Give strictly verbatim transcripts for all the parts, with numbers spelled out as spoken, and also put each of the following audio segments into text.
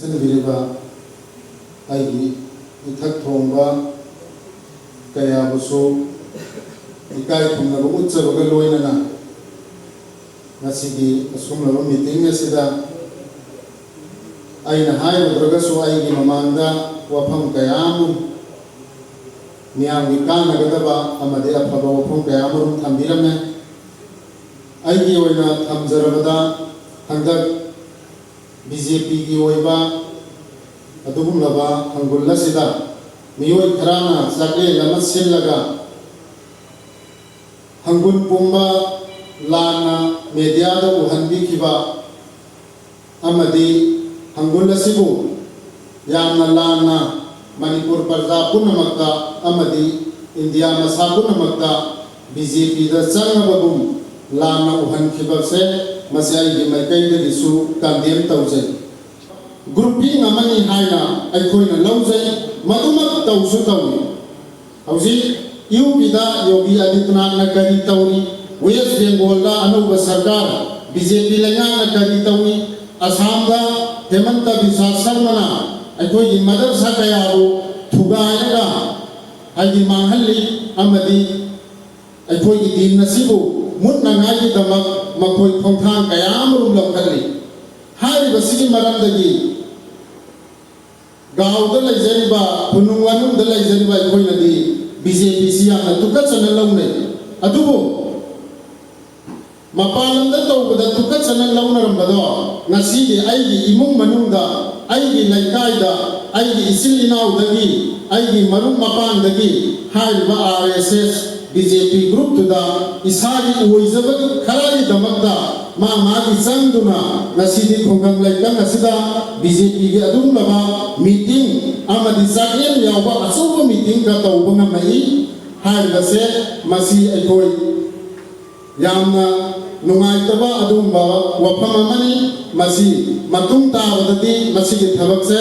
ꯁꯤꯟꯕꯤꯔꯤꯕ ꯑꯩꯒꯤ ꯏꯊꯛ ꯊꯣꯡꯕ ꯀꯌꯥꯕꯨꯁꯨ ꯏꯀꯥꯏ ꯈꯨꯝꯅꯕ ꯎꯠꯆꯕꯒ ꯂꯣꯏꯅꯅ, ꯉꯁꯤꯒꯤ ꯑꯁꯨꯝꯂꯕ ꯃꯤꯇꯤꯡ ꯑꯁꯤꯗ ꯑꯩꯅ ꯍꯥꯏꯔꯨꯗ꯭ꯔꯒꯁꯨ ꯑꯩꯒꯤ ꯃꯃꯥꯡꯗ ꯋꯥꯐꯝ ꯀꯌꯥ ꯑꯃ ꯃꯤꯌꯥꯝꯒꯤ ꯀꯥꯟꯅꯒꯗꯕ ꯑꯃꯗꯤ ꯑꯐꯕ ꯋꯥꯐꯝ ꯀꯌꯥ ꯑꯃꯔꯣꯝ ꯊꯝꯕꯤꯔꯝꯃꯦ꯫ ꯑꯩꯒꯤ ꯑꯣꯏꯅ ꯊꯝꯖꯔꯕꯗ, ꯍꯟꯗꯛ ꯕꯤ ꯖꯦ ꯄꯤꯒꯤ ꯑꯣꯏꯕ ꯑꯗꯨꯒꯨꯝꯂꯕ ꯍꯪꯒꯨꯜ ꯑꯁꯤꯗ ꯃꯤꯑꯣꯏ ꯈꯔꯅ ꯆꯥꯛꯂꯦꯟ ꯑꯃ ꯁꯤꯜꯂꯒ ꯍꯪꯒꯨꯜ ꯄꯨꯝꯕ ꯂꯥꯟꯅ ꯃꯦꯗꯤꯌꯥꯗ ꯎꯍꯟꯕꯤꯈꯤꯕ ꯑꯃꯗꯤ ꯍꯪꯒꯨꯜ ꯑꯁꯤꯕꯨ ꯌꯥꯝꯅ ꯂꯥꯟꯅ ꯃꯅꯤꯄꯨꯔ ꯄ꯭ꯔꯖꯥ ꯄꯨꯝꯅꯃꯛꯇ ꯑꯃꯗꯤ ꯏꯟꯗꯤꯌꯥ ꯃꯁꯥ ꯄꯨꯝꯅꯃꯛꯇ ꯕꯤ ꯖꯦ ꯄꯤꯗ ꯆꯪꯅꯕꯒꯨꯝ ꯂꯥꯟꯅ ꯎꯍꯟꯈꯤꯕꯁꯦ, ꯃꯁꯤ ꯑꯩꯒꯤ ꯃꯥꯏꯀꯩꯗꯒꯤꯁꯨ ꯀꯟꯗꯦꯝ ꯇꯧꯖꯩ꯫ ꯒ꯭ꯔꯨꯄꯤꯡ ꯑꯃꯅꯤ ꯍꯥꯏꯅ ꯑꯩꯈꯣꯏꯅ ꯂꯧꯖꯩ, ꯃꯗꯨꯃꯛ ꯇꯧꯁꯨ ꯇꯧꯏ꯫ ꯍꯧꯖꯤꯛ ꯌꯨ ꯄꯤꯗ ꯌꯣꯒꯤ ꯑꯗꯤꯇ꯭ꯌꯅꯥꯊꯅ ꯀꯔꯤ ꯇꯧꯔꯤ, ꯋꯦꯁ ꯕꯦꯡꯒꯣꯜꯗ ꯑꯅꯧꯕ ꯁꯔꯀꯥꯔ ꯕꯤ ꯖꯦ ꯄꯤ ꯂꯩꯉꯥꯛꯅ ꯀꯔꯤ ꯇꯧꯔꯤ, ꯑꯁꯥꯝꯗ ꯍꯦꯃꯟꯇ ꯕꯤꯁ꯭ꯋꯥ ꯁꯔꯃꯅ ꯑꯩꯈꯣꯏꯒꯤ ꯃꯗꯔꯁꯥ ꯀꯌꯥꯕꯨ ꯊꯨꯒꯥꯏꯔꯒ, ꯍꯥꯏꯗꯤ ꯃꯥꯡꯍꯜꯂꯤ ꯑꯃꯗꯤ ꯑꯩꯈꯣꯏꯒꯤ ꯗꯤꯟ ꯑꯁꯤꯕꯨ ꯃꯨꯠꯅꯉꯥꯏꯒꯤꯗꯃꯛ ꯃꯈꯣꯏ ꯈꯣꯡꯊꯥꯡ ꯀꯌꯥ ꯑꯃꯔꯣꯝ ꯂꯧꯈꯠꯂꯤ꯫ ꯍꯥꯏꯔꯤꯕꯁꯤꯒꯤ ꯃꯔꯝꯗꯒꯤ ꯒꯥꯎꯗ ꯂꯩꯖꯔꯤꯕ, ꯈꯨꯅꯨꯡ ꯋꯥꯅꯨꯡꯗ ꯂꯩꯖꯔꯤꯕ ꯑꯩꯈꯣꯏꯅꯗꯤ ꯕꯤ ꯖꯦ ꯄꯤꯁꯤ ꯌꯥꯝꯅ ꯇꯨꯀꯠꯆꯅ ꯂꯧꯅꯩ꯫ ꯑꯗꯨꯕꯨ ꯃꯄꯥꯟ ꯂꯝꯗ ꯇꯧꯕꯗ ꯇꯨꯀꯠꯆꯅ ꯂꯧꯅꯔꯝꯕꯗꯣ ꯉꯁꯤꯗꯤ ꯑꯩꯒꯤ ꯏꯃꯨꯡ ꯃꯅꯨꯡꯗ, ꯑꯩꯒꯤ ꯂꯩꯀꯥꯏꯗ, ꯑꯩꯒꯤ ꯏꯆꯤꯜ ꯏꯅꯥꯎꯗꯒꯤ, ꯑꯩꯒꯤ ꯃꯔꯨꯞ ꯃꯄꯥꯡꯗꯒꯤ ꯍꯥꯏꯔꯤꯕ ꯑꯥꯔ ꯑꯦꯁ ꯑꯦꯁ, ꯕꯤ ꯖꯦ ꯄꯤ ꯒ꯭ꯔꯨꯞꯇꯨꯗ ꯏꯁꯥꯒꯤ ꯑꯣꯏꯖꯕꯒꯤ ꯈꯔꯒꯤꯗꯃꯛꯇ ꯃꯥ ꯃꯥꯒꯤ ꯆꯪꯗꯨꯅ ꯉꯁꯤꯗꯤ ꯈꯨꯡꯒꯪ ꯂꯩꯀꯪ ꯑꯁꯤꯗ ꯕꯤ ꯖꯦ ꯄꯤꯒꯤ ꯑꯗꯨꯒꯨꯝꯂꯕ ꯃꯤꯇꯤꯡ ꯑꯃꯗꯤ ꯆꯥꯛꯂꯦꯟ ꯌꯥꯎꯕ ꯑꯆꯧꯕ ꯃꯤꯇꯤꯡꯒ ꯇꯧꯕ ꯉꯝꯃꯛꯏ ꯍꯥꯏꯔꯤꯕꯁꯦ, ꯃꯁꯤ ꯑꯩꯈꯣꯏ ꯌꯥꯝꯅ ꯅꯨꯡꯉꯥꯏꯇꯕ ꯑꯗꯨꯒꯨꯝꯕ ꯋꯥꯐꯝ ꯑꯃꯅꯤ꯫ ꯃꯁꯤ ꯃꯇꯨꯡ ꯇꯥꯕꯗꯗꯤ ꯃꯁꯤꯒꯤ ꯊꯕꯛꯁꯦ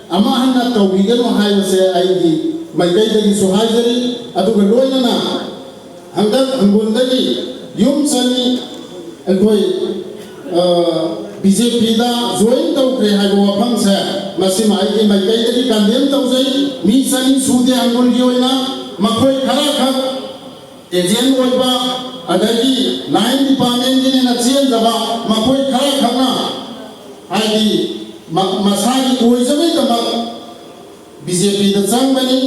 ꯑꯃ ꯍꯟꯅ ꯇꯧꯕꯤꯒꯅꯨ ꯍꯥꯏꯕꯁꯦ ꯑꯩꯒꯤ ꯃꯥꯏꯀꯩꯗꯒꯤꯁꯨ ꯍꯥꯏꯖꯔꯤ꯫ ꯑꯗꯨꯒ ꯂꯣꯏꯅꯅ ꯍꯟꯗꯛ ꯍꯪꯒꯨꯜꯗꯒꯤ ꯌꯨꯝ ꯆꯅꯤ ꯑꯩꯈꯣꯏ, ꯑ, ꯕꯤ ꯖꯦ ꯄꯤꯗ ꯖꯣꯏꯟ ꯇꯧꯈ꯭ꯔꯦ ꯍꯥꯏꯕ ꯋꯥꯐꯝꯁꯦ, ꯃꯁꯤꯃ ꯑꯩꯒꯤ ꯃꯥꯏꯀꯩꯗꯒꯤ ꯀꯟꯗꯦꯝ ꯇꯧꯖꯩ꯫ ꯃꯤ ꯆꯅꯤ ꯁꯨꯗꯦ ꯍꯪꯒꯨꯜꯒꯤ ꯑꯣꯏꯅ, ꯃꯈꯣꯏ ꯈꯔꯈꯛ ꯑꯦꯖꯦꯟ ꯑꯣꯏꯕ, ꯑꯗꯒꯤ ꯂꯥꯏꯟ ꯗꯤꯄꯥꯔꯠꯃꯦꯟꯒꯤꯅꯦꯅ ꯆꯦꯟꯖꯕ ꯃꯈꯣꯏ ꯈꯔꯈꯛꯅ, ꯍꯥꯏꯗꯤ ꯃ- ꯃꯁꯥꯒꯤ ꯑꯣꯏꯖꯕꯩꯗꯃꯛ ꯕꯤ ꯖꯦ ꯄꯤꯗ ꯆꯪꯕꯅꯤ꯫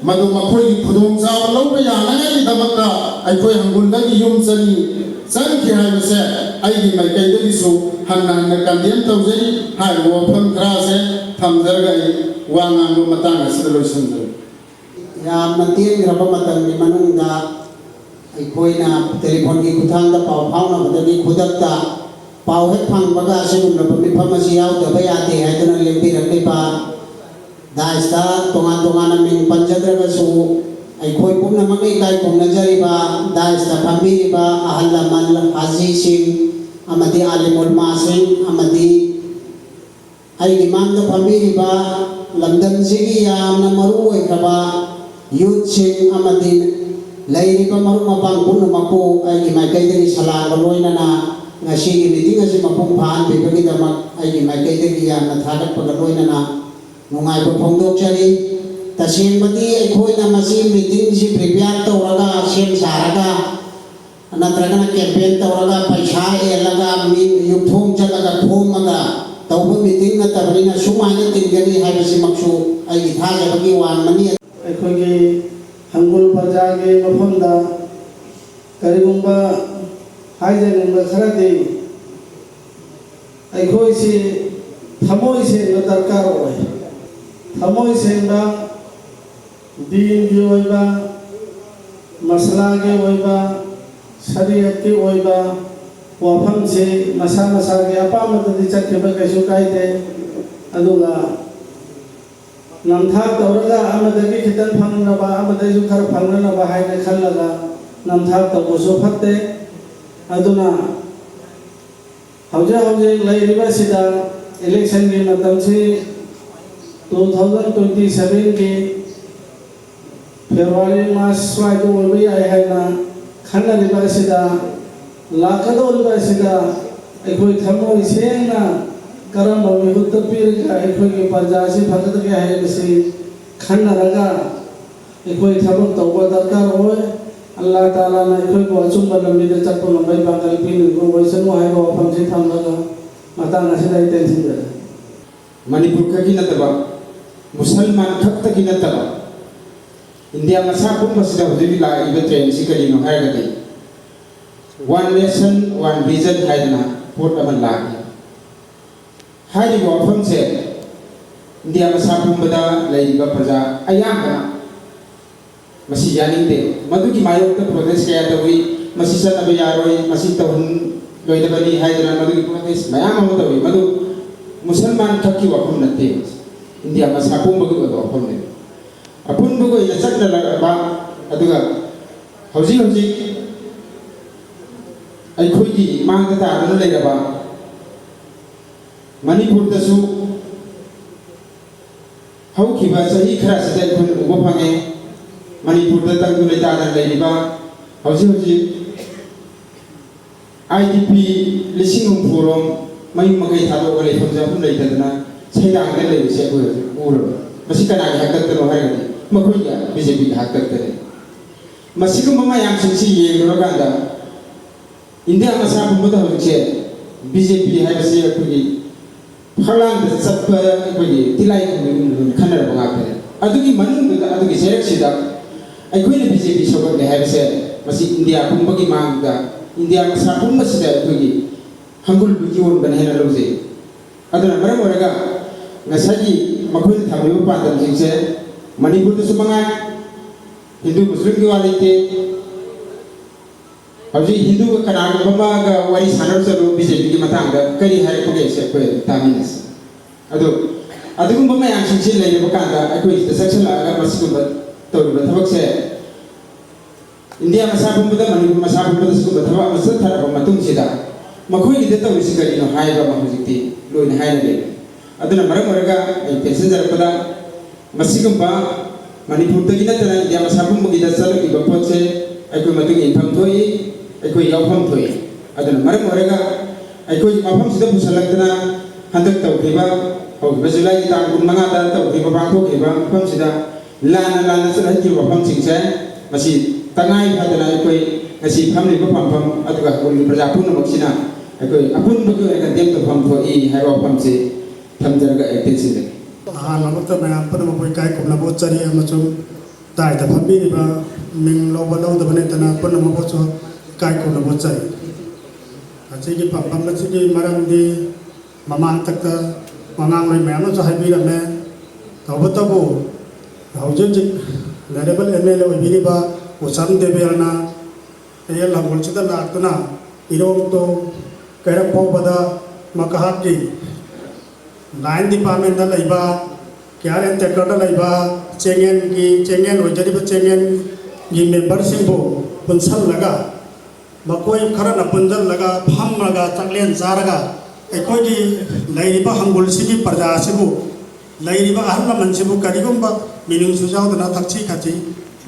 ꯃꯗꯨ ꯃꯈꯣꯏꯒꯤ ꯈꯨꯗꯣꯡꯆꯥꯕ ꯂꯧꯕ ꯌꯥꯅꯉꯥꯏꯒꯤꯗꯃꯛꯇ ꯑꯩꯈꯣꯏ ꯍꯪꯒꯨꯜꯗꯒꯤ ꯌꯨꯝ ꯆꯅꯤ ꯆꯪꯈꯤ ꯍꯥꯏꯕꯁꯦ ꯑꯩꯒꯤ ꯃꯥꯏꯀꯩꯗꯒꯤꯁꯨ ꯍꯟꯅ ꯍꯟꯅ ꯀꯟꯗꯦꯝ ꯇꯧꯖꯔꯤ꯫ ꯍꯥꯏꯔꯤꯕ ꯋꯥꯐꯝ ꯈꯔꯁꯦ ꯊꯝꯖꯔꯒ ꯑꯩ ꯋꯥ ꯉꯥꯡꯕ ꯃꯇꯥꯡ ꯑꯁꯤꯗ ꯂꯣꯏꯁꯤꯟꯖꯔꯦ꯫ ꯌꯥꯝꯅ ꯇꯦꯟꯈ꯭ꯔꯕ ꯃꯇꯝꯒꯤ ꯃꯅꯨꯡꯗ ꯑꯩꯈꯣꯏꯅ ꯇꯦꯂꯤꯐꯣꯟꯒꯤ ꯈꯨꯠꯊꯥꯡꯗ ꯄꯥꯎ ꯐꯥꯎꯅꯕꯗꯒꯤ ꯈꯨꯗꯛꯇ ꯄꯥꯎ ꯍꯦꯛ ꯐꯪꯕꯒ ꯑꯁꯤꯒꯨꯝꯂꯕ ꯃꯤꯐꯝ ꯑꯁꯤ ꯌꯥꯎꯗꯕ ꯌꯥꯗꯦ ꯍꯥꯏꯗꯨꯅ ꯂꯦꯡꯕꯤꯔꯛꯂꯤꯕ ꯗꯥꯏꯁꯇ ꯇꯣꯉꯥꯟ ꯇꯣꯉꯥꯟꯅ ꯃꯤꯡ ꯄꯟꯖꯗ꯭ꯔꯒꯁꯨ, ꯑꯩꯈꯣꯏ ꯄꯨꯝꯅꯃꯛꯅ ꯏꯀꯥꯏ ꯈꯨꯝꯅꯖꯔꯤꯕ ꯗꯥꯏꯁꯇ ꯐꯝꯕꯤꯔꯤꯕ ꯑꯍꯜ ꯂꯃꯟ, ꯍꯥꯖꯤꯁꯤꯡ ꯑꯃꯗꯤ ꯑꯥꯂꯤꯝ ꯎꯂꯃꯥꯁꯤꯡ ꯑꯃꯗꯤ ꯑꯩꯒꯤ ꯃꯥꯡꯗ ꯐꯝꯕꯤꯔꯤꯕ ꯂꯝꯗꯝꯁꯤꯒꯤ ꯌꯥꯝꯅ ꯃꯔꯨ ꯑꯣꯏꯈ꯭ꯔꯕ ꯌꯨꯠꯁꯤꯡ ꯑꯃꯗꯤ ꯂꯩꯔꯤꯕ ꯃꯔꯨꯞ ꯃꯄꯥꯡ ꯄꯨꯝꯅꯃꯛꯄꯨ ꯑꯩꯒꯤ ꯃꯥꯏꯀꯩꯗꯒꯤ ꯁꯂꯥꯝꯒ ꯂꯣꯏꯅꯅ ꯉꯁꯤꯒꯤ ꯃꯤꯇꯤꯡ ꯑꯁꯤ ꯃꯄꯨꯡ ꯐꯥꯍꯟꯕꯤꯕꯒꯤꯗꯃꯛ ꯑꯩꯒꯤ ꯃꯥꯏꯀꯩꯗꯒꯤ ꯌꯥꯝꯅ ꯊꯥꯒꯠꯄꯒ ꯂꯣꯏꯅꯅ ꯅꯨꯡꯉꯥꯏꯕ ꯐꯣꯡꯗꯣꯛꯆꯔꯤ꯫ ꯇꯁꯦꯡꯕꯗꯤ ꯑꯩꯈꯣꯏꯅ ꯃꯁꯤ ꯃꯤꯇꯤꯡꯁꯤ ꯄ꯭ꯔꯤꯄꯦꯌꯥꯔ ꯇꯧꯔꯒ, ꯁꯦꯝ ꯁꯥꯔꯒ, ꯅꯠꯇ꯭ꯔꯒꯅ ꯀꯦꯝꯄꯦꯟ ꯇꯧꯔꯒ, ꯄꯩꯁꯥ ꯌꯦꯜꯂꯒ, ꯃꯤ ꯌꯨꯝꯊꯣꯡ ꯆꯠꯂꯒ ꯈꯣꯝꯃꯒ ꯇꯧꯕ ꯃꯤꯇꯤꯡ ꯅꯠꯇꯕꯅꯤꯅ, ꯁꯨꯃꯥꯏꯅ ꯇꯤꯟꯒꯅꯤ ꯍꯥꯏꯕꯁꯤꯃꯛꯁꯨ ꯑꯩꯒꯤ ꯊꯥꯖꯕꯒꯤ ꯋꯥꯡꯃꯅꯤ꯫ ꯑꯩꯈꯣꯏꯒꯤ ꯍꯪꯒꯨꯜ ꯄ꯭ꯔꯖꯥꯒꯤ ꯃꯐꯝꯗ ꯀꯔꯤꯒꯨꯝꯕ ꯍꯥꯏꯖꯅꯤꯡꯕ ꯈꯔꯗꯤ, ꯑꯩꯈꯣꯏꯁꯤ ꯊꯃꯣꯏ ꯁꯦꯡꯕ ꯗꯔꯀꯥꯔ ꯑꯣꯏ꯫ ꯊꯃꯣꯏ ꯁꯦꯡꯕ, ꯗꯤꯟꯒꯤ ꯑꯣꯏꯕ, ꯃꯁꯂꯥꯒꯤ ꯑꯣꯏꯕ, ꯁꯔꯤꯌꯠꯀꯤ ꯑꯣꯏꯕ ꯋꯥꯐꯝꯁꯤ ꯃꯁꯥ ꯃꯁꯥꯒꯤ ꯑꯄꯥꯝꯕꯗꯗꯤ ꯆꯠꯈꯤꯕ ꯀꯩꯁꯨ ꯀꯥꯏꯗꯦ꯫ ꯑꯗꯨꯒ ꯅꯝꯊꯥꯛ ꯇꯧꯔꯒ ꯑꯃꯗꯒꯤ ꯈꯤꯇꯪ ꯐꯪꯅꯕ, ꯑꯃꯗꯒꯤꯁꯨ ꯈꯔ ꯐꯪꯅꯅꯕ ꯍꯥꯏꯅ ꯈꯜꯂꯒ ꯅꯝꯊꯥꯛ ꯇꯧꯕꯁꯨ ꯐꯠꯇꯦ꯫ ꯑꯗꯨꯅ ꯍꯧꯖꯤꯛ ꯍꯧꯖꯤꯛ ꯂꯩꯔꯤꯕꯁꯤꯗ ꯏꯂꯦꯛꯁꯟꯒꯤ ꯃꯇꯝꯁꯤ two thousand twenty sevenꯒꯤ February, March ꯁ꯭ꯋꯥꯏꯗ ꯑꯣꯏꯕ ꯌꯥꯏ ꯍꯥꯏꯅ ꯈꯟꯅꯔꯤꯕ ꯑꯁꯤꯗ, ꯂꯥꯛꯀꯗꯧꯔꯤꯕ ꯑꯁꯤꯗ ꯑꯩꯈꯣꯏ ꯊꯃꯣꯏ ꯁꯦꯡꯅ ꯀꯔꯝꯕ ꯃꯤꯍꯨꯠꯇ ꯄꯤꯔꯒ ꯑꯩꯈꯣꯏꯒꯤ ꯄ꯭ꯔꯖꯥꯁꯤ ꯐꯒꯗꯒꯦ ꯍꯥꯏꯕꯁꯤ ꯈꯟꯅꯔꯒ ꯑꯩꯈꯣꯏ ꯊꯕꯛ ꯇꯧꯕ ꯗꯔꯀꯥꯔ ꯑꯣꯏ꯫ ꯑꯜꯂꯥ ꯇꯥꯂꯥꯅ ꯑꯩꯈꯣꯏꯕꯨ ꯑꯆꯨꯝꯕ ꯂꯝꯕꯤꯗ ꯆꯠꯄ ꯉꯝꯕꯒꯤ ꯄꯥꯡꯒꯜ ꯄꯤꯅꯕ ꯑꯣꯏꯁꯅꯨ ꯍꯥꯏꯕ ꯋꯥꯐꯝꯁꯤ ꯊꯝꯂꯒ ꯃꯇꯥꯡ ꯑꯁꯤꯗ ꯑꯩ ꯇꯦꯟꯁꯤꯟꯖꯔꯦ꯫ ꯃꯅꯤꯄꯨꯔ ꯈꯛꯀꯤ ꯅꯠꯇꯕ, ꯃꯨꯁꯜꯃꯥꯟ ꯈꯛꯇꯒꯤ ꯅꯠꯇꯕ, ꯏꯟꯗꯤꯌꯥ ꯃꯁꯥ ꯄꯨꯝꯕꯁꯤꯗ ꯍꯧꯖꯤꯛ ꯂꯥꯛꯏꯕ ꯇ꯭ꯔꯦꯟꯁꯤ ꯀꯔꯤꯅꯣ ꯍꯥꯏꯔꯒꯗꯤ, "One nation, one vision" ꯍꯥꯏꯗꯅ ꯄꯣꯠ ꯑꯃ ꯂꯥꯛꯏ꯫ ꯍꯥꯏꯔꯤꯕ ꯋꯥꯐꯝꯁꯦ ꯏꯟꯗꯤꯌꯥ ꯃꯁꯥ ꯄꯨꯝꯕꯗ ꯂꯩꯔꯤꯕ ꯄ꯭ꯔꯖꯥ ꯑꯌꯥꯝꯕꯅ ꯃꯁꯤ ꯌꯥꯅꯤꯡꯗꯦ꯫ ꯃꯗꯨꯒꯤ ꯃꯥꯌꯣꯛꯇ ꯄ꯭ꯔꯣꯇꯦꯁ ꯀꯌꯥ ꯇꯧꯏ, "ꯃꯁꯤ ꯆꯠꯅꯕ ꯌꯥꯔꯣꯏ, ꯃꯁꯤ ꯇꯧꯍꯜꯂꯣꯏꯗꯕꯅꯤ" ꯍꯥꯏꯗꯅ ꯃꯗꯨꯒꯤ ꯄ꯭ꯔꯣꯇꯦꯁ ꯃꯌꯥꯝ ꯑꯃ ꯇꯧꯏ꯫ ꯃꯗꯨ ꯃꯨꯁꯜꯃꯥꯟ ꯈꯛꯀꯤ ꯋꯥꯐꯝ ꯅꯠꯇꯦ, ꯏꯟꯗꯤꯌꯥ ꯃꯁꯥ ꯄꯨꯝꯕꯒꯤ ꯑꯣꯏꯕ ꯋꯥꯐꯝꯅꯤ꯫ ꯑꯄꯨꯟꯕꯒꯤ ꯑꯣꯏꯅ ꯆꯠꯅꯔꯛꯂꯕ, ꯑꯗꯨꯒ ꯍꯧꯖꯤꯛ ꯍꯧꯖꯤꯛ ꯑꯩꯈꯣꯏꯒꯤ ꯃꯥꯡꯗ ꯇꯥꯗꯨꯅ ꯂꯩꯔꯕ ꯃꯅꯤꯄꯨꯔꯗꯁꯨ ꯍꯧꯈꯤꯕ ꯆꯍꯤ ꯈꯔꯁꯤꯗ ꯑꯩꯈꯣꯏꯅ ꯎꯕ ꯐꯪꯉꯦ꯫ ꯃꯅꯤꯄꯨꯔꯗ ꯇꯪꯗꯨ ꯂꯩꯇꯥꯗꯅ ꯂꯩꯔꯤꯕ, ꯍꯧꯖꯤꯛ ꯍꯧꯖꯤꯛ ꯑꯥꯏ ꯗꯤ ꯄꯤ ꯂꯤꯁꯤꯡ ꯍꯨꯝꯐꯨ ꯔꯣꯝ ꯃꯌꯨꯝ ꯃꯀꯩ ꯊꯥꯗꯣꯛꯑꯒ ꯂꯩꯐꯝ ꯆꯥꯐꯝ ꯂꯩꯇꯗꯅ ꯁꯩꯗꯥꯡꯗ ꯂꯩꯕꯁꯦ ꯑꯩꯈꯣꯏ ꯍꯧꯖꯤꯛ ꯎꯔꯕꯅꯤ꯫ ꯃꯁꯤ ꯀꯅꯥꯒꯤ ꯍꯥꯛꯇꯛꯇꯅꯣ ꯍꯥꯏꯔꯒꯗꯤ ꯃꯈꯣꯏꯒꯤ, ꯕꯤ ꯖꯦ ꯄꯤꯒꯤ ꯍꯥꯛꯇꯛꯇꯅꯤ꯫ ꯃꯁꯤꯒꯨꯝꯕ ꯃꯌꯥꯝꯁꯤꯡꯁꯤ ꯌꯦꯡꯂꯨꯔꯀꯥꯟꯗ ꯏꯟꯗꯤꯌꯥ ꯃꯁꯥ ꯄꯨꯝꯕꯗ ꯍꯧꯖꯤꯛꯁꯦ ꯕꯤ ꯖꯦ ꯄꯤ ꯍꯥꯏꯕꯁꯤ ꯑꯩꯈꯣꯏꯒꯤ ꯐꯛꯂꯥꯡꯗ ꯆꯠꯄ ꯑꯩꯈꯣꯏꯒꯤ ꯇꯤꯂꯥꯏꯈꯨꯝꯕꯤꯒꯨꯝꯅ ꯂꯣꯏꯅ ꯈꯟꯅꯔꯕ ꯉꯥꯛꯇꯅꯤ꯫ ꯑꯗꯨꯒꯤ ꯃꯅꯨꯡꯗꯨꯗ, ꯑꯗꯨꯒꯤ ꯆꯩꯔꯛꯁꯤꯗ ꯑꯩꯈꯣꯏꯅ ꯕꯤ ꯖꯦ ꯄꯤ ꯁꯧꯒꯠꯂꯦ ꯍꯥꯏꯕꯁꯦ ꯃꯁꯤ ꯏꯟꯗꯤꯌꯥ ꯄꯨꯝꯕꯒꯤ ꯃꯥꯡꯗ, ꯏꯟꯗꯤꯌꯥ ꯃꯁꯥ ꯄꯨꯝꯕꯁꯤꯗ ꯑꯩꯈꯣꯏꯒꯤ ꯍꯪꯒꯨꯜ ꯌꯣꯟꯕꯅ ꯍꯦꯟꯅ ꯂꯧꯖꯩ꯫ ꯑꯗꯨꯅ ꯃꯔꯝ ꯑꯣꯏꯔꯒ ꯉꯁꯥꯏꯒꯤ ꯃꯈꯣꯏꯅ ꯊꯝꯂꯤꯕ ꯄꯥꯟꯗꯝꯁꯤꯡꯁꯦ ꯃꯅꯤꯄꯨꯔꯗꯁꯨ ꯃꯉꯥꯏ, ꯍꯤꯟꯗꯨ ꯃꯨꯁꯂꯤꯝꯒꯤ ꯋꯥ ꯂꯩꯇꯦ꯫ ꯍꯧꯖꯤꯛ ꯍꯤꯟꯗꯨꯒ ꯀꯅꯥꯒꯨꯝꯕ ꯑꯃꯒ ꯋꯥꯔꯤ ꯁꯥꯟꯅꯔꯨ ꯆꯠꯂꯨ, ꯕꯤ ꯖꯦ ꯄꯤꯒꯤ ꯃꯇꯥꯡꯗ ꯀꯔꯤ ꯍꯥꯏꯔꯛꯄꯒꯦ ꯁꯦ ꯑꯩꯈꯣꯏ ꯑꯗꯨꯝ ꯇꯥꯃꯤꯟꯅꯁꯤ꯫ ꯑꯗꯣ ꯑꯗꯨꯒꯨꯝꯕ ꯃꯌꯥꯝꯁꯤꯡꯁꯤ ꯂꯩꯔꯕ ꯀꯥꯟꯗ ꯑꯩꯈꯣꯏ ꯁꯤꯗ ꯆꯪꯁꯤꯜꯂꯛꯑꯒ ꯃꯁꯤꯒꯨꯝꯕ ꯇꯧꯔꯤꯕ ꯊꯕꯛꯁꯦ ꯏꯟꯗꯤꯌꯥ ꯃꯁꯥ ꯄꯨꯝꯕꯗ, ꯃꯅꯤꯄꯨꯔ ꯃꯁꯥ ꯄꯨꯝꯕꯗ ꯁꯤꯒꯨꯝꯕ ꯊꯕꯛ ꯑꯃ ꯆꯠꯊꯔꯕ ꯃꯇꯨꯡꯁꯤꯗ ꯃꯈꯣꯏꯒꯤꯗ ꯇꯧꯔꯤꯁꯤ ꯀꯔꯤꯅꯣ ꯍꯥꯏꯕ ꯑꯃ ꯍꯧꯖꯤꯛꯇꯤ ꯂꯣꯏꯅ ꯍꯥꯏꯅꯔꯦ꯫ ꯑꯗꯨꯅ ꯃꯔꯝ ꯑꯣꯏꯔꯒ ꯑꯩ ꯇꯦꯟꯁꯤꯟꯖꯔꯛꯄꯗ ꯃꯁꯤꯒꯨꯝꯕ ꯃꯅꯤꯄꯨꯔꯗꯒꯤ ꯅꯠꯇꯅ ꯏꯟꯗꯤꯌꯥ ꯃꯁꯥ ꯄꯨꯝꯕꯒꯤꯗ ꯆꯠꯂꯛꯂꯤꯕ ꯄꯣꯠꯁꯦ ꯑꯩꯈꯣꯏ ꯃꯇꯨꯡ ꯏꯟꯐꯝ ꯊꯣꯛꯏ, ꯑꯩꯈꯣꯏ ꯌꯥꯎꯐꯝ ꯊꯣꯛꯏ꯫ ꯑꯗꯨꯅ ꯃꯔꯝ ꯑꯣꯏꯔꯒ ꯑꯩꯈꯣꯏꯒꯤ ꯃꯐꯝꯁꯤꯗ ꯄꯨꯁꯜꯂꯛꯇꯅ ꯍꯟꯗꯛ ꯇꯧꯈꯤꯕ, ꯍꯧꯈꯤꯕ ꯖꯨꯂꯥꯏꯒꯤ ꯇꯥꯡ ꯀꯨꯟꯃꯉꯥꯗ ꯇꯧꯈꯤꯕ, ꯄꯥꯡꯊꯣꯛꯈꯤꯕ ꯃꯐꯝꯁꯤꯗ ꯂꯥꯟꯅ ꯂꯥꯟꯅ ꯆꯠꯍꯟꯈꯤꯕ ꯃꯐꯝꯁꯤꯡꯁꯦ, ꯃꯁꯤ ꯇꯉꯥꯏ ꯐꯗꯅ ꯑꯩꯈꯣꯏ ꯉꯁꯤ ꯐꯝꯂꯤꯕ ꯐꯝꯐꯝ ꯑꯗꯨꯒ ꯈꯨꯜꯒꯤ ꯄ꯭ꯔꯖꯥ ꯄꯨꯝꯅꯃꯛꯁꯤꯅ ꯑꯩꯈꯣꯏ ꯑꯄꯨꯟꯕꯒꯤ ꯑꯣꯏꯅ ꯀꯟꯗꯦꯝ ꯇꯧꯐꯝ ꯊꯣꯛꯏ ꯍꯥꯏꯕ ꯋꯥꯐꯝꯁꯤ ꯊꯝꯖꯔꯒ ꯑꯩ ꯇꯦꯟꯁꯤꯟꯖꯒꯦ꯫ ꯑꯍꯥꯟꯕꯃꯛꯇ ꯃꯌꯥꯝ ꯄꯨꯝꯅꯃꯛꯄꯨ ꯏꯀꯥꯏ ꯈꯨꯝꯅꯕ ꯎꯠꯆꯔꯤ ꯑꯃꯁꯨꯡ ꯗꯥꯏꯗ ꯐꯝꯕꯤꯔꯤꯕ ꯃꯤꯡ ꯂꯧꯕ ꯂꯧꯗꯕ ꯂꯩꯇꯅ ꯄꯨꯝꯅꯃꯛꯄꯨꯁꯨ ꯏꯀꯥꯏ ꯈꯨꯝꯅꯕ ꯎꯠꯆꯔꯤ꯫ ꯉꯁꯤꯒꯤ ꯐꯝꯐꯝ ꯑꯁꯤꯒꯤ ꯃꯔꯝꯗꯤ ꯃꯃꯥꯡꯊꯛꯇ ꯋꯥꯉꯥꯡꯂꯣꯏ ꯃꯌꯥꯝꯅꯁꯨ ꯍꯥꯏꯕꯤꯔꯝꯃꯦ꯫ ꯇꯧꯕꯇꯕꯨ ꯍꯧꯖꯤꯛ ꯍꯧꯖꯤꯛ ꯅꯔꯦꯕꯜ ꯑꯦꯝ ꯑꯦꯜ ꯑꯦ ꯑꯣꯏꯕꯤꯔꯤꯕ ꯎꯆꯝ ꯗꯦꯕꯦꯜꯅ ꯀꯩꯔꯦꯜ ꯂꯝꯒꯣꯜꯁꯤꯗ ꯂꯥꯛꯇꯨꯅ ꯏꯔꯣꯡ ꯇꯨ ꯀꯩꯔꯛ ꯐꯥꯎꯕꯗ ꯃꯍꯥꯛꯀꯤ ꯂꯥꯏꯟ ꯗꯤꯄꯥꯔꯠꯃꯦꯟꯗ ꯂꯩꯕ, ꯀꯤꯌꯥꯔ ꯑꯦꯟ ꯇꯦꯀꯔꯗ ꯂꯩꯕ ꯆꯦꯡꯉꯦꯟꯒꯤ, ꯆꯦꯡꯉꯦꯟ ꯑꯣꯏꯖꯔꯤꯕ ꯆꯦꯡꯉꯦꯟꯒꯤ ꯃꯦꯝꯕꯔꯁꯤꯡꯕꯨ ꯄꯨꯟꯁꯜꯂꯒ, ꯃꯈꯣꯏ ꯈꯔꯅ ꯄꯨꯟꯁꯤꯜꯂꯒ ꯐꯝꯂꯒ ꯆꯥꯛꯂꯦꯟ ꯆꯥꯔꯒ ꯑꯩꯈꯣꯏꯒꯤ ꯂꯩꯔꯤꯕ ꯍꯪꯒꯨꯜꯁꯤꯒꯤ ꯄ꯭ꯔꯖꯥꯁꯤꯕꯨ, ꯂꯩꯔꯤꯕ ꯑꯍꯜ ꯂꯃꯟꯁꯤꯕꯨ ꯀꯔꯤꯒꯨꯝꯕ ꯃꯤꯅꯨꯡꯁꯤ ꯌꯥꯎꯗꯅ ꯊꯛꯁꯤ ꯈꯥꯁꯤ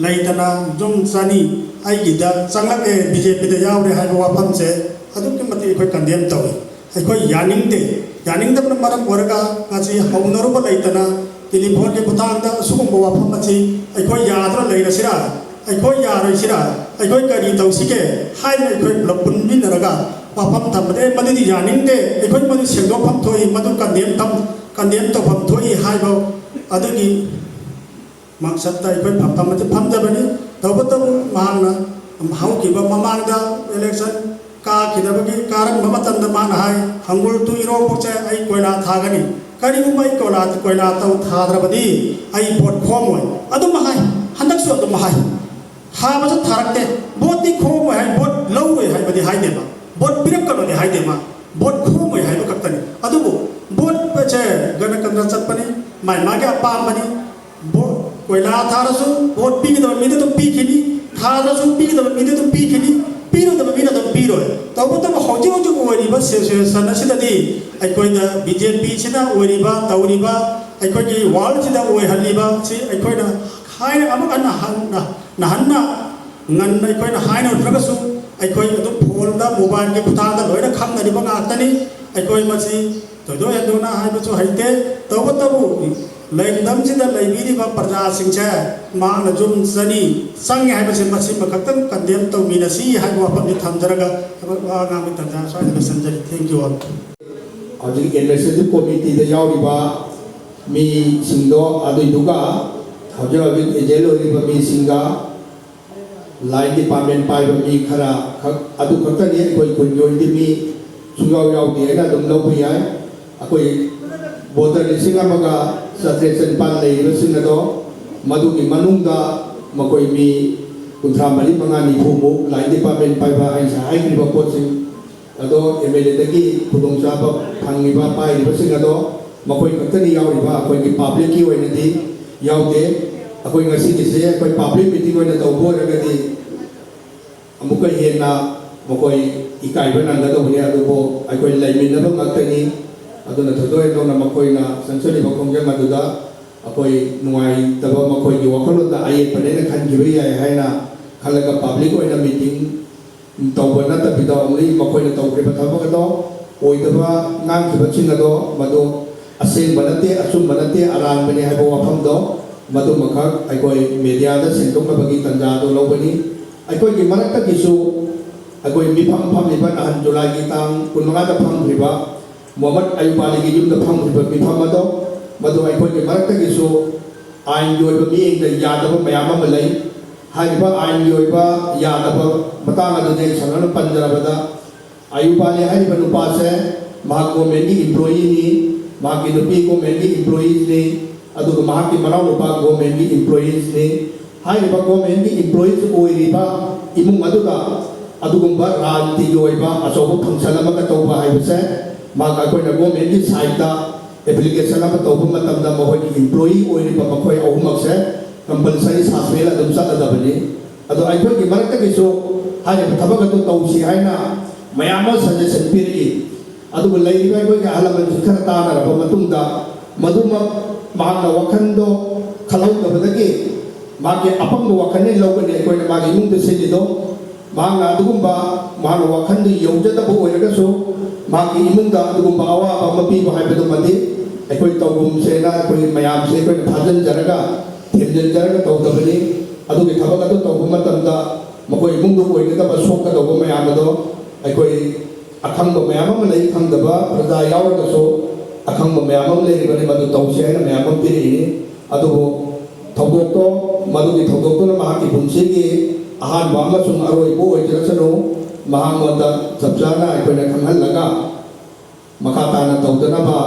ꯂꯩꯇꯅ ꯌꯨꯝ ꯆꯅꯤ ꯑꯩꯒꯤꯗ ꯆꯪꯂꯛꯑꯦ, ꯕꯤ ꯖꯦ ꯄꯤꯗ ꯌꯥꯎꯔꯦ ꯍꯥꯏꯕ ꯋꯥꯐꯝꯁꯦ ꯑꯗꯨꯛꯀꯤ ꯃꯇꯤꯛ ꯑꯩꯈꯣꯏ ꯀꯟꯗꯦꯝ ꯇꯧꯏ꯫ ꯑꯩꯈꯣꯏ ꯌꯥꯅꯤꯡꯗꯦ꯫ ꯌꯥꯅꯤꯡꯗꯕꯅ ꯃꯔꯝ ꯑꯣꯏꯔꯒ ꯉꯁꯤ ꯍꯧꯅꯔꯨꯕ ꯂꯩꯇꯅ ꯇꯦꯂꯤꯐꯣꯟꯒꯤ ꯈꯨꯠꯊꯥꯡꯗ ꯑꯁꯤꯒꯨꯝꯕ ꯋꯥꯐꯝ ꯑꯁꯤ ꯑꯩꯈꯣꯏ ꯌꯥꯗꯅ ꯂꯩꯔꯁꯤꯔꯥ, ꯑꯩꯈꯣꯏ ꯌꯥꯔꯣꯏꯁꯤꯔꯥ, ꯑꯩꯈꯣꯏ ꯀꯔꯤ ꯇꯧꯁꯤꯒꯦ ꯍꯥꯏꯗꯅ ꯑꯩꯈꯣꯏ ꯄꯨꯂꯞ ꯄꯨꯟꯃꯤꯟꯅꯔꯒ ꯋꯥꯐꯝ ꯊꯝꯕꯗ, "ꯑꯦ, ꯃꯗꯨꯗꯤ ꯌꯥꯅꯤꯡꯗꯦ, ꯑꯩꯈꯣꯏ ꯃꯗꯨ ꯁꯦꯡꯗꯣꯛꯐꯝ ꯊꯣꯛꯏ, ꯃꯗꯨ ꯀꯟꯗꯦꯝ ꯊꯝ-, ꯀꯟꯗꯦꯝ ꯇꯧꯐꯝ ꯊꯣꯛꯏ" ꯍꯥꯏꯕ ꯑꯗꯨꯒꯤ ꯃꯛꯁꯠꯇ ꯑꯩꯈꯣꯏ ꯐꯝꯐꯝ ꯑꯁꯤ ꯐꯝꯖꯕꯅꯤ꯫ ꯇꯧꯕꯇꯕꯨ ꯃꯍꯥꯛꯅ ꯍꯧꯈꯤꯕ ꯃꯃꯥꯡꯗ ꯏꯂꯦꯛꯁꯟ ꯀꯥꯈꯤꯗꯕꯒꯤ ꯀꯥꯔꯝꯕ ꯃꯇꯝꯗ ꯃꯥꯅ ꯍꯥꯏ, "ꯍꯪꯒꯨꯜ ꯇꯨ ꯏꯔꯣꯡꯐꯥꯎꯁꯦ ꯑꯩ ꯀꯣꯏꯂꯥ ꯊꯥꯒꯅꯤ꯫ ꯀꯔꯤꯒꯨꯝꯕ ꯑꯩ ꯀꯣꯏꯂꯥ, ꯀꯣꯏꯂꯥ ꯇꯧ ꯊꯥꯗ꯭ꯔꯕꯗꯤ ꯑꯩ ꯚꯣꯠ ꯈꯣꯝꯃꯣꯏ"꯫ ꯑꯗꯨꯝ ꯍꯥꯏ, ꯍꯟꯗꯛꯁꯨ ꯑꯗꯨꯝ ꯍꯥꯏ꯫ ꯊꯥꯕꯁꯨ ꯊꯥꯔꯛꯇꯦ꯫ ꯚꯣꯠꯇꯤ ꯈꯣꯝꯃꯣꯏ ꯍꯥꯏ, ꯚꯣꯠ ꯂꯧꯔꯣꯏ ꯍꯥꯏꯕꯗꯤ ꯍꯥꯏꯗꯦ ꯃꯥ꯫ ꯚꯣꯠ ꯄꯤꯔꯛꯀꯅꯣꯗꯤ ꯍꯥꯏꯗꯦ ꯃꯥ꯫ ꯚꯣꯠ ꯈꯣꯝꯃꯣꯏ ꯍꯥꯏꯕ ꯈꯛꯇꯅꯤ꯫ ꯑꯗꯨꯕꯨ ꯚꯣꯠꯁꯦ ꯒꯅꯇꯟꯇ꯭ꯔ ꯆꯠꯄꯅꯤ, ꯃꯥꯏ ꯃꯥꯒꯤ ꯑꯄꯥꯝꯕꯅꯤ꯫ ꯚꯣꯠ, ꯀꯣꯏꯂꯥ ꯊꯥꯔꯁꯨ ꯚꯣꯠ ꯄꯤꯒꯗꯕ ꯃꯤꯗ ꯑꯗꯨꯝ ꯄꯤꯈꯤꯅꯤ, ꯊꯥꯗ꯭ꯔꯁꯨ ꯄꯤꯒꯗꯕ ꯃꯤꯗ ꯑꯗꯨꯝ ꯄꯤꯈꯤꯅꯤ, ꯄꯤꯔꯣꯏꯗꯕ ꯃꯤꯗ ꯑꯗꯨꯝ ꯄꯤꯔꯣꯏ꯫ ꯇꯧꯕꯇꯕꯨ ꯍꯧꯖꯤꯛ ꯍꯧꯖꯤꯛ ꯑꯣꯏꯔꯤꯕ ꯁꯤꯆꯨꯋꯦꯁꯟ ꯑꯁꯤꯗꯗꯤ ꯑꯩꯈꯣꯏꯗ ꯕꯤ ꯖꯦ ꯄꯤꯁꯤꯅ ꯑꯣꯏꯔꯤꯕ, ꯇꯧꯔꯤꯕ, ꯑꯩꯈꯣꯏꯒꯤ ꯋꯥꯔꯜꯁꯤꯗ ꯑꯣꯏꯍꯜꯂꯤꯕ ꯁꯤ ꯑꯩꯈꯣꯏꯅ ꯍꯥꯏꯅ ꯑꯃꯨꯛ ꯍꯟꯅ ꯍꯟꯅ, ꯅꯍꯟꯅ ꯉꯟꯅ ꯑꯩꯈꯣꯏꯅ ꯍꯥꯏꯅꯔꯨꯗ꯭ꯔꯒꯁꯨ, ꯑꯩꯈꯣꯏ ꯑꯗꯨꯝ ꯐꯣꯟꯗ, ꯃꯣꯕꯥꯏꯜꯒꯤ ꯈꯨꯠꯊꯥꯡꯗ ꯂꯣꯏꯅ ꯈꯪꯅꯔꯤꯕ ꯉꯥꯛꯇꯅꯤ꯫ ꯑꯩꯈꯣꯏ ꯃꯁꯤ ꯊꯣꯏꯗꯣꯛ ꯍꯦꯟꯗꯣꯛꯅ ꯍꯥꯏꯕꯁꯨ ꯍꯩꯇꯦ꯫ ꯇꯧꯕꯇꯕꯨ ꯂꯩꯐꯝꯁꯤꯗ ꯂꯩꯕꯤꯔꯤꯕ ꯄ꯭ꯔꯖꯥꯁꯤꯡꯁꯦ ꯃꯍꯥꯛꯅ ꯌꯨꯝ ꯆꯅꯤ ꯆꯪꯉꯦ ꯍꯥꯏꯕꯁꯦ, ꯃꯁꯤꯃꯈꯛꯇꯪ ꯀꯟꯗꯦꯝ ꯇꯧꯃꯤꯟꯅꯁꯤ ꯍꯥꯏꯕ ꯋꯥꯐꯝꯁꯤ ꯊꯝꯖꯔꯒ ꯋꯥ ꯉꯥꯡꯕꯒꯤ ꯇꯥꯟꯖꯥ ꯁ꯭ꯋꯥꯏꯗ ꯂꯣꯏꯁꯤꯟꯖꯔꯤ꯫ Thank you all. ꯍꯧꯖꯤꯛ ꯑꯦꯗꯃꯤꯅꯤꯁꯇ꯭ꯔꯦꯇꯤꯚ ꯀꯣꯃꯤꯇꯤꯗ ꯌꯥꯎꯔꯤꯕ ꯃꯤꯁꯤꯡꯗꯣ, ꯑꯗꯨꯏꯗꯨꯒ ꯍꯧꯖꯤꯛ ꯍꯧꯖꯤꯛ ꯑꯦꯖꯦꯟ ꯑꯣꯏꯔꯤꯕ ꯃꯤꯁꯤꯡꯒ, ꯂꯥꯏꯟ ꯗꯤꯄꯥꯔꯠꯃꯦꯟ ꯄꯥꯏꯕ ꯃꯤ ꯈꯔ ꯈꯛ, ꯑꯗꯨ ꯈꯛꯇꯅꯤ꯫ ꯑꯩꯈꯣꯏ ꯈꯨꯟꯒꯤ ꯑꯣꯏꯅꯗꯤ ꯃꯤ ꯁꯨꯡꯌꯥꯎ ꯌꯥꯎꯗꯦ ꯍꯥꯏꯅ ꯑꯗꯨꯝ ꯂꯧꯕ ꯌꯥꯏ꯫ ꯑꯩꯈꯣꯏ ꯚꯣꯇꯔ ꯂꯤꯁꯤꯡ ꯑꯃꯒ ꯆꯥꯇ꯭ꯔꯦꯠ ꯆꯅꯤꯄꯥꯟ ꯂꯩꯔꯤꯕꯁꯤꯡ ꯑꯗꯣ, ꯃꯗꯨꯒꯤ ꯃꯅꯨꯡꯗ ꯃꯈꯣꯏ ꯃꯤ ꯀꯨꯟꯊ꯭ꯔꯥ ꯃꯔꯤ, ꯃꯉꯥ, ꯅꯤꯐꯨꯃꯨꯛ ꯂꯥꯏꯟ ꯗꯤꯄꯥꯔꯠꯃꯦꯟ ꯄꯥꯏꯕ ꯑꯩꯅ ꯉꯁꯥꯏ ꯍꯥꯏꯈ꯭ꯔꯤꯕ ꯄꯣꯠꯁꯤꯡ ꯑꯗꯣ ꯑꯦꯝ ꯑꯦꯜ ꯑꯦꯗꯒꯤ ꯈꯨꯗꯣꯡꯆꯥꯕ ꯐꯪꯉꯤꯕ, ꯄꯥꯏꯔꯤꯕꯁꯤꯡ ꯑꯗꯣ ꯃꯈꯣꯏ ꯈꯛꯇꯅꯤ ꯌꯥꯎꯔꯤꯕ, ꯑꯩꯈꯣꯏꯒꯤ ꯄꯕ꯭ꯂꯤꯛꯀꯤ ꯑꯣꯏꯅꯗꯤ ꯌꯥꯎꯗꯦ꯫ ꯑꯩꯈꯣꯏ ꯉꯁꯤꯒꯤꯁꯦ ꯑꯩꯈꯣꯏ ꯄꯕ꯭ꯂꯤꯛ ꯃꯤꯇꯤꯡ ꯑꯣꯏꯅ ꯇꯧꯕ ꯑꯣꯏꯔꯒꯗꯤ ꯑꯃꯨꯛꯀ ꯍꯦꯟꯅ ꯃꯈꯣꯏ ꯏꯀꯥꯏꯕ ꯅꯪꯒꯗꯧꯕꯅꯤ, ꯑꯗꯨꯕꯨ ꯑꯩꯈꯣꯏ ꯂꯩꯃꯤꯟꯅꯕ ꯉꯥꯛꯇꯅꯤ꯫ ꯑꯗꯨꯅ ꯊꯣꯏꯗꯣꯛ ꯍꯦꯟꯗꯣꯛꯅ ꯃꯈꯣꯏꯅ ꯆꯪꯁꯤꯜꯂꯤꯕ ꯈꯣꯡꯖꯪ ꯑꯗꯨꯗ ꯑꯩꯈꯣꯏ ꯅꯨꯡꯉꯥꯏꯇꯕ, ꯃꯈꯣꯏꯒꯤ ꯋꯥꯈꯜꯂꯣꯟꯗ ꯑꯌꯦꯠꯄꯅꯦꯅ ꯈꯟꯈꯤꯕ ꯌꯥꯏ ꯍꯥꯏꯅ ꯈꯜꯂꯒ ꯄꯕ꯭ꯂꯤꯛ ꯑꯣꯏꯅ ꯃꯤꯇꯤꯡ ꯇꯧꯕ ꯅꯠꯇꯕꯤꯗ, only ꯃꯈꯣꯏꯅ ꯇꯧꯈ꯭ꯔꯤꯕ ꯊꯕꯛ ꯑꯗꯣ, ꯑꯣꯏꯗꯕ ꯉꯥꯡꯈꯤꯕꯁꯤꯡ ꯑꯗꯣ, ꯃꯗꯨ ꯑꯁꯦꯡꯕ ꯅꯠꯇꯦ, ꯑꯆꯨꯝꯕ ꯅꯠꯇꯦ, ꯑꯔꯥꯟꯕꯅꯤ ꯍꯥꯏꯕ ꯋꯥꯐꯝꯗꯣ, ꯃꯗꯨꯃꯈꯛ ꯑꯩꯈꯣꯏ ꯃꯦꯗꯤꯌꯥꯗ ꯁꯦꯡꯗꯣꯛꯅꯕꯒꯤ ꯇꯥꯟꯖꯥ ꯑꯗꯨ ꯂꯧꯕꯅꯤ꯫ ꯑꯩꯈꯣꯏꯒꯤ ꯃꯔꯛꯇꯒꯤꯁꯨ ꯑꯩꯈꯣꯏ ꯃꯤꯐꯝ ꯐꯝꯂꯤꯕ, ꯅꯍꯥꯟ ꯖꯨꯂꯥꯏꯒꯤ ꯇꯥꯡ ꯀꯨꯟꯃꯉꯥꯗ ꯐꯝꯈ꯭ꯔꯤꯕ ꯃꯣꯍꯝꯃꯗ ꯑꯌꯨꯕ ꯑꯂꯤꯒꯤ ꯌꯨꯝꯗ ꯐꯝꯈ꯭ꯔꯤꯕ ꯃꯤꯐꯝ ꯑꯗꯣ, ꯃꯗꯨ ꯑꯩꯈꯣꯏꯒꯤ ꯃꯔꯛꯇꯒꯤꯁꯨ ꯑꯥꯏꯟꯒꯤ ꯑꯣꯏꯕ ꯃꯤꯠꯌꯦꯡꯗ ꯌꯥꯗꯕ ꯃꯌꯥꯝ ꯑꯃ ꯂꯩ꯫ ꯍꯥꯏꯔꯤꯕ ꯑꯥꯏꯟꯒꯤ ꯑꯣꯏꯕ ꯌꯥꯗꯕ ꯃꯇꯥꯡ ꯑꯗꯨꯗꯤ ꯑꯩ ꯁꯝꯂꯞꯅ ꯄꯟꯖꯔꯕꯗ, ꯑꯌꯨꯕ ꯑꯂꯤ ꯍꯥꯏꯔꯤꯕ ꯅꯨꯄꯥꯁꯦ ꯃꯍꯥꯛ ꯒꯣꯔꯃꯦꯟꯒꯤ ꯏꯝꯄ꯭ꯂꯣꯌꯤꯅꯤ, ꯃꯍꯥꯛꯀꯤ ꯅꯨꯄꯤ ꯒꯣꯔꯃꯦꯟꯒꯤ ꯏꯝꯄ꯭ꯂꯣꯌꯤꯁꯅꯤ, ꯑꯗꯨꯒ ꯃꯍꯥꯛꯀꯤ ꯃꯅꯥꯎꯅꯨꯄꯥ ꯒꯣꯔꯃꯦꯟꯒꯤ ꯏꯝꯄ꯭ꯂꯣꯌꯤꯁꯅꯤ꯫ ꯍꯥꯏꯔꯤꯕ ꯒꯣꯔꯃꯦꯟꯒꯤ ꯏꯝꯄ꯭ꯂꯣꯌꯤꯁ ꯑꯣꯏꯔꯤꯕ ꯏꯃꯨꯡ ꯑꯗꯨꯗ ꯑꯗꯨꯒꯨꯝꯕ ꯔꯥꯖꯅꯤꯇꯤꯒꯤ ꯑꯣꯏꯕ ꯑꯆꯧꯕ ꯐꯪꯁꯟ ꯑꯃꯒ ꯇꯧꯕ ꯍꯥꯏꯕꯁꯦ, ꯃꯍꯥꯛ, ꯑꯩꯈꯣꯏꯅ ꯒꯣꯔꯃꯦꯟꯒꯤ ꯁꯥꯏꯠꯇ ꯑꯦꯄ꯭ꯂꯤꯀꯦꯁꯟ ꯑꯃ ꯇꯧꯕ ꯃꯇꯝꯗ ꯃꯈꯣꯏꯒꯤ ꯏꯝꯄ꯭ꯂꯣꯌꯤ ꯑꯣꯏꯔꯤꯕ ꯃꯈꯣꯏ ꯑꯍꯨꯝꯃꯛꯁꯦ ꯀꯝꯄꯜꯁꯔꯤ ꯁꯁꯄꯦꯟ ꯑꯗꯨꯝ ꯆꯠꯂꯗꯕꯅꯤ꯫ ꯑꯗꯣ ꯑꯩꯈꯣꯏꯒꯤ ꯃꯔꯛꯇꯒꯤꯁꯨ ꯍꯥꯏꯔꯤꯕ ꯊꯕꯛ ꯑꯗꯨ ꯇꯧꯁꯤ ꯍꯥꯏꯅ ꯃꯌꯥꯝ ꯑꯃ ꯁꯖꯦꯁꯟ ꯄꯤꯔꯛꯏ꯫ ꯑꯗꯨꯕꯨ ꯂꯩꯔꯤꯕ ꯑꯩꯈꯣꯏꯒꯤ ꯑꯍꯜ ꯂꯃꯟꯁꯤꯡ ꯈꯔ ꯇꯥꯟꯅꯔꯕ ꯃꯇꯨꯡꯗ, ꯃꯗꯨꯃꯛ ꯃꯍꯥꯛꯅ ꯋꯥꯈꯜꯗꯣ ꯈꯜꯍꯧꯗꯕꯗꯒꯤ ꯃꯥꯒꯤ ꯑꯄꯪꯕ ꯋꯥꯈꯜꯅ ꯂꯧꯒꯅꯤ ꯑꯩꯈꯣꯏꯅ ꯃꯥꯒꯤ ꯏꯃꯨꯡꯗ ꯁꯤꯜꯂꯤꯗꯣ꯫ ꯃꯍꯥꯛꯅ ꯑꯗꯨꯒꯨꯝꯕ ꯃꯍꯥꯛꯅ ꯋꯥꯈꯜꯗꯨ ꯌꯧꯖꯗꯕ ꯑꯣꯏꯔꯒꯁꯨ, ꯃꯍꯥꯛꯀꯤ ꯏꯃꯨꯡꯗ ꯑꯗꯨꯒꯨꯝꯕ ꯑꯋꯥꯕ ꯑꯃ ꯄꯤꯕ ꯍꯥꯏꯕꯗꯨꯃꯗꯤ ꯑꯩꯈꯣꯏ ꯇꯧꯒꯨꯝꯁꯦꯅ ꯑꯩꯈꯣꯏ ꯃꯌꯥꯝꯁꯦ ꯑꯩꯈꯣꯏꯅ ꯊꯥꯖꯤꯟꯖꯔꯒ, ꯊꯦꯝꯖꯤꯟꯖꯔꯒ ꯇꯧꯗꯕꯅꯤ꯫ ꯑꯗꯨꯒꯤ ꯊꯕꯛ ꯑꯗꯨ ꯇꯧꯕ ꯃꯇꯝꯗ ꯃꯈꯣꯏ ꯏꯃꯨꯡꯗ ꯑꯣꯏꯒꯗꯕ ꯁꯣꯛꯀꯗꯧꯕ ꯃꯌꯥꯝ ꯑꯗꯣ ꯑꯩꯈꯣꯏ ꯑꯈꯪꯕ ꯃꯌꯥꯝ ꯑꯃ ꯂꯩ, ꯈꯪꯗꯕ ꯄ꯭ꯔꯖꯥ ꯌꯥꯎꯔꯒꯁꯨ ꯑꯈꯪꯕ ꯃꯌꯥꯝ ꯑꯃ ꯂꯩꯔꯤꯕꯅꯤ, ꯃꯗꯨ ꯇꯧꯁꯤ ꯍꯥꯏꯅ ꯃꯌꯥꯝ ꯑꯃ ꯄꯤꯔꯛꯏꯅꯤ꯫ ꯑꯗꯨꯕꯨ ꯊꯧꯗꯣꯛꯇꯣ ꯃꯗꯨꯒꯤ ꯊꯧꯗꯣꯛꯇꯨꯅ ꯃꯍꯥꯛꯀꯤ ꯄꯨꯟꯁꯤꯒꯤ ꯑꯍꯥꯟꯕ ꯑꯃꯁꯨꯡ ꯑꯔꯣꯏꯕ ꯑꯣꯏꯖꯔꯁꯅꯨ꯫ ꯃꯍꯥꯛꯉꯣꯟꯗ ꯆꯞ ꯆꯥꯅ ꯑꯩꯈꯣꯏꯅ ꯈꯪꯍꯜꯂꯒ ꯃꯈꯥ ꯇꯥꯅ ꯇꯧꯗꯅꯕ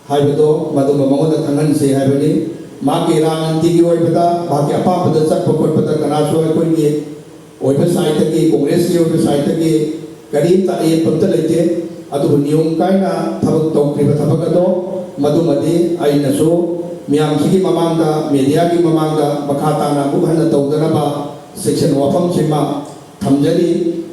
ꯍꯥꯏꯕꯗꯣ ꯃꯗꯨꯃ ꯃꯉꯣꯟꯗ ꯈꯪꯍꯟꯁꯤ ꯍꯥꯏꯕꯅꯤ꯫ ꯃꯍꯥꯛꯀꯤ ꯔꯥꯖꯅꯤꯇꯤꯒꯤ ꯑꯣꯏꯕꯗ ꯃꯍꯥꯛꯀꯤ ꯑꯄꯥꯝꯕꯗ ꯆꯠꯄ ꯈꯣꯠꯄꯗ ꯀꯅꯥꯁꯨ ꯑꯩꯈꯣꯏꯒꯤ ꯑꯣꯏꯕ ꯁꯥꯏꯠꯇꯒꯤ, ꯀꯣꯡꯒ꯭ꯔꯦꯁꯀꯤ ꯑꯣꯏꯕ ꯁꯥꯏꯠꯇꯒꯤ ꯀꯔꯤꯝꯇ ꯑꯌꯦꯠꯄ ꯑꯝꯇ ꯂꯩꯇꯦ꯫ ꯑꯗꯨꯕꯨ ꯅꯤꯌꯣꯝ ꯀꯥꯏꯅ ꯊꯕꯛ ꯇꯧꯈ꯭ꯔꯤꯕ ꯊꯕꯛ ꯑꯗꯣ ꯃꯗꯨꯃꯗꯤ ꯑꯩꯅꯁꯨ ꯃꯤꯌꯥꯝꯁꯤꯒꯤ ꯃꯃꯥꯡꯗ, ꯃꯦꯗꯤꯌꯥꯒꯤ ꯃꯃꯥꯡꯗ ꯃꯈꯥ ꯇꯥꯅ ꯑꯃꯨꯛ ꯍꯟꯅ ꯇꯧꯗꯅꯕ ꯆꯦꯛꯁꯤꯟ ꯋꯥꯐꯝꯁꯤꯃ ꯊꯝꯖꯔꯤ꯫